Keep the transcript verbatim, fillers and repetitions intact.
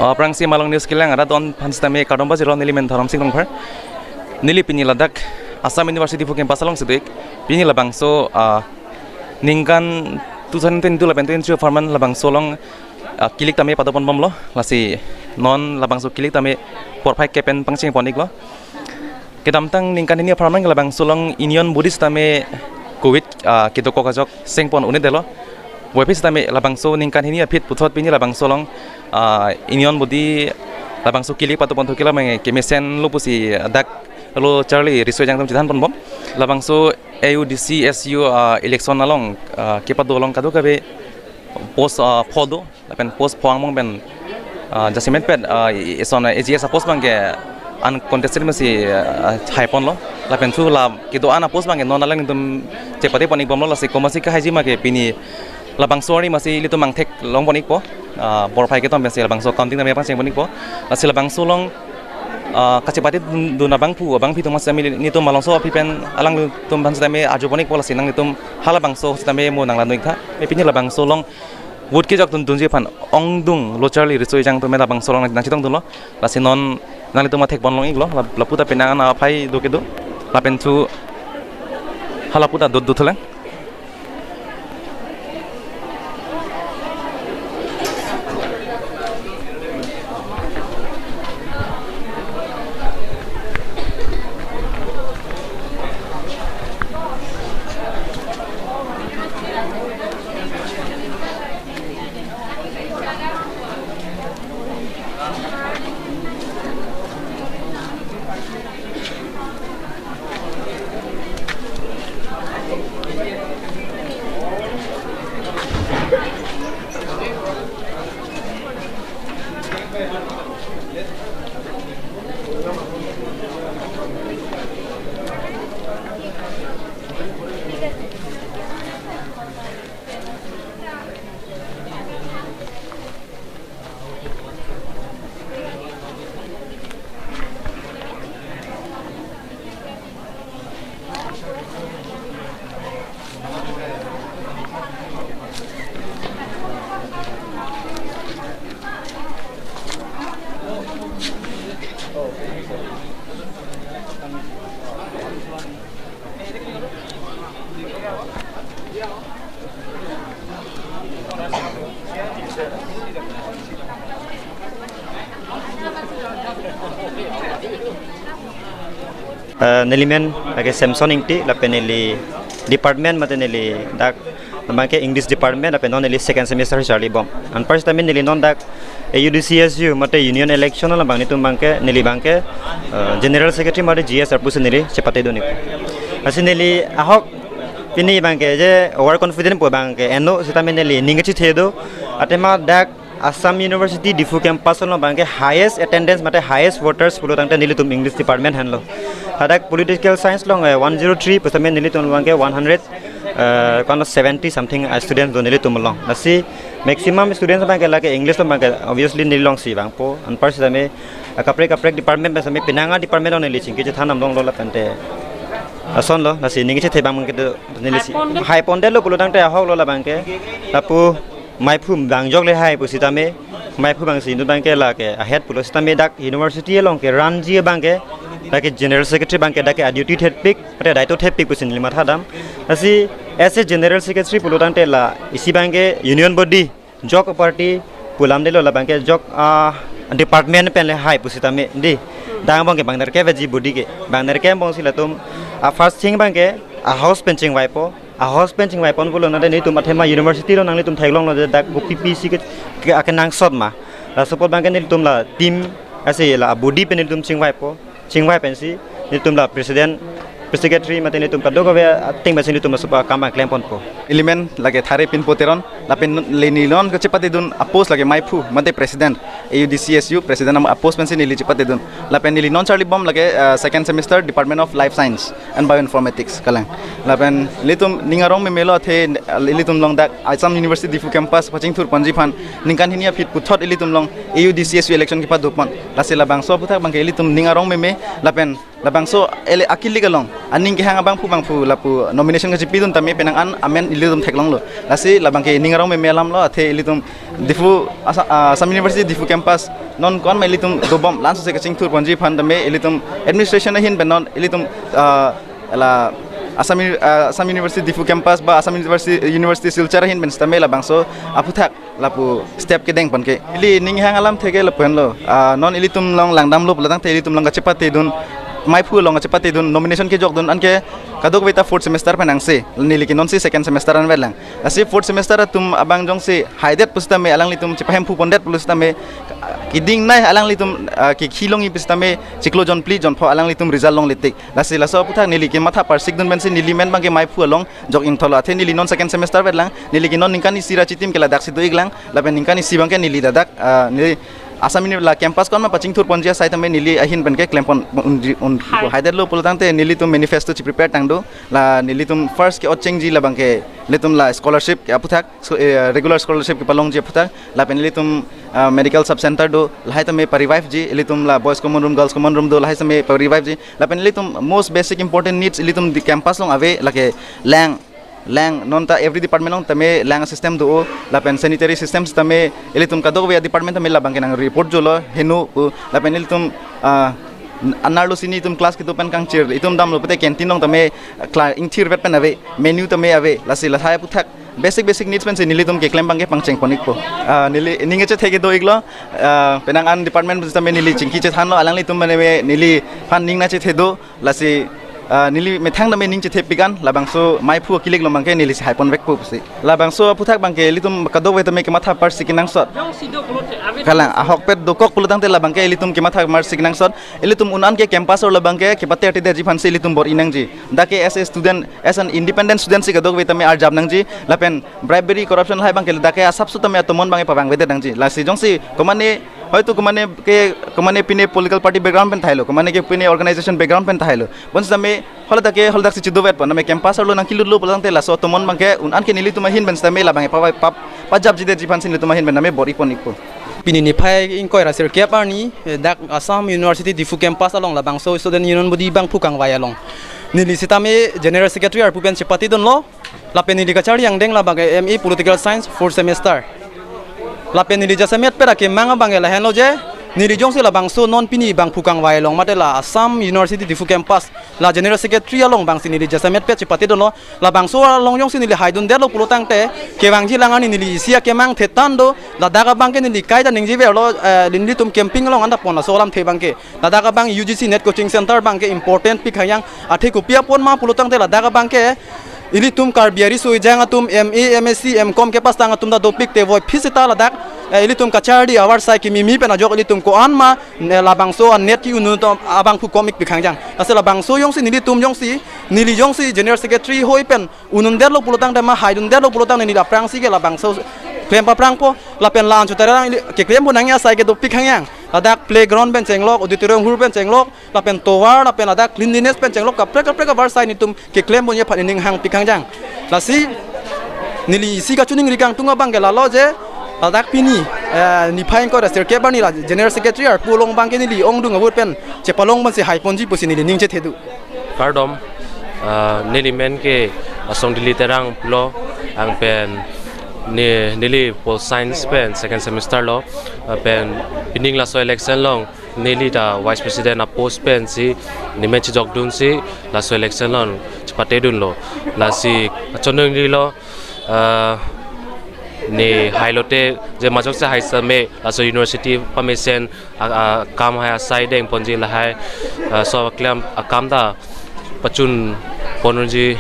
Aphrangsi Malong News kelang arat don aphan sitame kardom pajirlo, neli men Dharamsing Rongphar. Neli pini ladak Assam University Diphu campus alongsi do-ik. Pini labangso, ah, ningkan two thousand twenty-two lapen twenty-three apharman labangso along, ah, kilik tame padopon bomlo. Lasi non labangso kilik tame porphai ke pen pangcheng pon-iklo. Kedamtang ningkan hini apharman ke labangso along union body sitame covid, ah, kedokok ajok sengpon un-edetlo. Puvoiphit sitame labangso ningkan hini aphi puthot pini labangso along, ah, union body labangso kilik padopon thu kila menge kemesenlo pusi dak lo Charli Riso Ejang atum chethan ponbom. Labangso A U D C S U, ah, election along, ah, kepado along kadokave post, ah, pho do. Lapen post pho angbong pen, ah, jasemet pet, ah, i-, ison, ah, A G S apost abangke uncontested masi, ah, haiponlo. Lapen thu la kedo-an apost abangke non alangtum chepate pon-ik bomlo, lasi komatsi kahaiji ma ke pini labangso ari masi ilitum angthek long pon-ikpo. Ah, porphai ketom pensi labangso counting tame pangcheng pon-ikpo. Lasi labangso along, ah, kachepate dun, dun abangphu, abangpi atum masi ami nelitum malongso aphi pen alangtum aphan sitame arju pon-ikpo, lasi nanglitum halabangso sitame mo nanglang-ik tha. Pini labangso along vote kejok dun dunji aphan ongdung lo Charli Riso Ejang atum labangso along nangchetongdunlo. Lasi non nanglitum athek pon long-iklo. Lap-, lapu ta penang an aphai do kedo. Lapen thu halapu ta dot dot thulang. Eh, neli men lake Samson Ingti, lapen neli department mate neli dak abangke English department, lapen non neli second semester charlibom. Anpar sitame neli non dak A U D C S U mate union election along abang nelitum abangke, neli abangke, eh, general secretary mate G S arpu si neli chepate dun-ik. Lasi neli ahok pini abangke je overconfident pu abangke eno sitame neli ning kachethe do. Athema dak Assam University Diphu campus along abangke highest attendance mate highest voters pulo tangte nelitum English department henlo. Hadak political science along, eh, one zero three pusitame nelitum abangke one hundred, eh, kono seventy something, eh, students do nelitum along. Lasi maximum students abangke lake English along abangke obviously neli alongsi vangpo. Anpar sitame, eh, kaprek kaprek department pen sitame penang a department along neli chingki chethan nam longlo lapente. Asonlo, lasi ning kachethe abangke do neli si. Haipondet. Haipondetlo pulo tangte ahoklo labangke. Lapu maiphu abang jok le hai pusitame, maiphu abangsi inut abangke lake ahead pulo sitame dak university along ke run-ji abangke, lake general secretary abangke dak ke a-duty thekpik, pada daito thekpik pusi neli mathadam. Lasi as a general secretary pulo tangte la isi abangke union body jok party pu alam detlo, labangke jok, ah, department pen le hai pusitame dei. Dak angbong ke bang nerkep ji body ke. Bang nerkep angbong si latum, ah, first thing abangke a-house pen chingvaipo. A-house pen chingvaipon pulo nade nelitum athema university along nanglitum theklonglo je dak kopi pisi ke, ke akenangsot ma. Laso apot abangke nelitum la team, ase la body pen nelitum chingvaipo. Chingvai pensi nelitum la president, secretary mate nelitum kadokave ateng pensi nelitum laso akam abang klemponpo. Neli men lake Thare Pinpo Teron, lapen neli non kachepate dun apost lake maiphu mate president, A U D C S U president am apost pensi neli chepate dun. Lapen neli non charlibom lake, ah, second semester Department of Life Science and Bioinformatics kalang. Lapen ilitum ning arong memelo athe ilitum along dak Assam University Diphu campus pachingthurponji aphan ningkan hini aphi puthot ilitum along A U D C S U election kepadopon. Lasi labangso aphuthak abangke ilitum ning arong meme lapen labangso ele akilik along aning kehang abangphu bangphu lapu nomination kachipidun tame penang an amen ilitum theklonglo. Lasi labangke ning arong meme alamlo, athe ilitum Diphu Asa-, ah, Assam University Diphu campus non ko-an ma ilitum dobom, la-an sose kachingthur ponji aphan tame ilitum administration ahin pen non ilitum, ah, la Assam Uni-, ah, Assam University Diphu campus ba Assam University, University Silchar ahin pen sitame labangso aphuthak lapu step kedeng ponke. Ili ning hang alamthe ke lapu henlo. Ah, non ilitum along langdamlo pulo tangte ilitum along kachepatedun, maiphu along kachepatedun, nomination kejokdun anke kadokave ta fourth semester pen angse. Neli ke nonsi second semester anvetlang. Lasi fourth semester atum abang jongsi haidet pusitame alanglitum chepahemphu pondet pusitame keding nai alanglitum, ah, kekhilongji pusitame chiklo jonphli jonpho alanglitum result longle tik. Lasi laso aphuthak neli kematha parsikdun pensi neli men abangke maiphu along jok ingtholo, athe neli non second semester vetlang, neli ke non ningkan isi ra chitim ke ladaksi do-iklang, lapen ningkan isi abangke neli ladak, ah, neli Assam Uni-, la campus ko-an ma pachingthur ponji asai tame neli ahin penke klempon un, un, Hai. Haidetlo pulo tangte nelitum manifesto chiprepare tangdo, la nelitum first ke-ot chengji labangke ilitum la scholarship ke aphuthak, so, eh, regular scholarship kepalongji aphuthak, lapen ilitum, ah, medical sub center do, lahai tame pa-revive ji, ilitum la boys common room, girls common room do, lahai tame pa-revive ji, lapen ilitum most basic important needs ilitum di campus along ave, lake lang, lang, non ta every department along tame lang system do, lapen sanitary system tame ilitum kadokave department tame labangke nang report jolo, heno, o, lapen ilitum, ah, anerlo si nelitum class kedo pen kangchir, itum damlo pute canteen along tame kla ingthirvet pen ave, menu tame ave, lasi lahai aphuthak basic basic needs pensi nelitum keklem abangke pangcheng pon-ikpo. Ah, neli ning kechethe kedo-iklo, ah, penang an department pusitame neli chingki chethanlo, alanglitum mane neliphan ning nangchethedo, lasi, ah, neli methang tame ning chethepik an, labangso maiphu akilik along abangke nelisi haiponvekpo pusi. Labangso aphuthak abangke ilitum kadokave tame kematha parsi kenangsot. Jongsi do pulote ave. Kalang, ahokpet dokok pulo tangte labangke ilitum kematha parsi kenangsot. Ilitum un-an ke campus arlo abangke kepatertedetji aphansi ilitum bor-i nangji. Dak ke as a student, as an independent student si kadokave tame arjap nangji. Lapen bribery, corruption lahai abangke dak ke asapso tame atomon abangke pavangvedet nangji. Lasi jongsi komane, hoito komane ke, komane pine political party background pen thailo, komane ke pine organization background pen thailo, bonsitame holadak ke holadak si chidovetpo, name campus arlo nangkelutlo pulo tangte laso atomon abangke un-an ke nelitum ahin pen sitame labangke pa, pa, pajapjidetji aphansi nelitum ahin pen name bor-i pon-ikpo. Pini niphai ingkoi ra sirkep arni, eh, dak Assam University Diphu campus along labangso Student Union Body abangphu kangvai along neli sitame General Secretary arpu pen chepatedunlo. Lapen neli kacharli angdeng labangke M A Political Science fourth semester. Lapen neli jasemetpet akemang abangke lahenlo je, neli jongsi labangso non pini abangphu kangvai along mate la Assam University Diphu campus la General Secretary along abangsi neli jasemetpet chepatedunlo. Labangso along jongsi neli haidundetlo pulo tangte kevangji lang arni neli isi akemang thethan do, ladak abangke neli kaita ningjeverlo, eh, nelitum camping along anta pon laso alamthe abangke. Ladak abang U G C NET coaching center abangke important pik hangyang, athe kopi apot ma pulo tangte ladak abangke ilitum Karbi ariso ejang atum M A, M S C, M com kepass tang atum ta dopik te voiphit seta ladak, eh, ilitum kacharli avarsai kemimi pen ajok ilitum ko-an ma, eh, labangso an NET ke-un atum abangphu kom-ik pik hangyang. Lasi labangso jongsi nelitum jongsi, neli jongsi General Secretary hoi pen un-undetlo pulo tangte ma haidundetlo pulo tangte neli aphrangsi ke labangso klem paprangpo, lapen la-an chutarang ili keklem pon nangji asai ke dopik hangyang. Ladak playground pen chenglok, auditorium hall pen chenglok, lapen tovar, lapen ladak cleanliness pen chenglok, kaprek kaprek avarsai nelitum keklem ponji aphan ning hangpik hangyang. Lasi neli isi kachiningri kangtung abangke lalo je, ladak pini, eh, niphai ingkoi ra sirkep arni la General Secretary arpu along abangke neli ongdung ahut pen chepalong ponsi haiponji pusi neli ning chethedu. Kardom, ah, neli men ke Asong Dili Terang pulo, ang pen ne, neli Pol Science pen second semester lo, ah, pen pining laso election along neli ta Vice President a-post pensi nemen chejokdunsi laso election along chepatedunlo. Lasi kachonong neli lo, ah, ne hailote je majok se hai same laso university pamesen a, a, kam hai asai deng ponji lahai, ah, so klem akam ta pachun ponji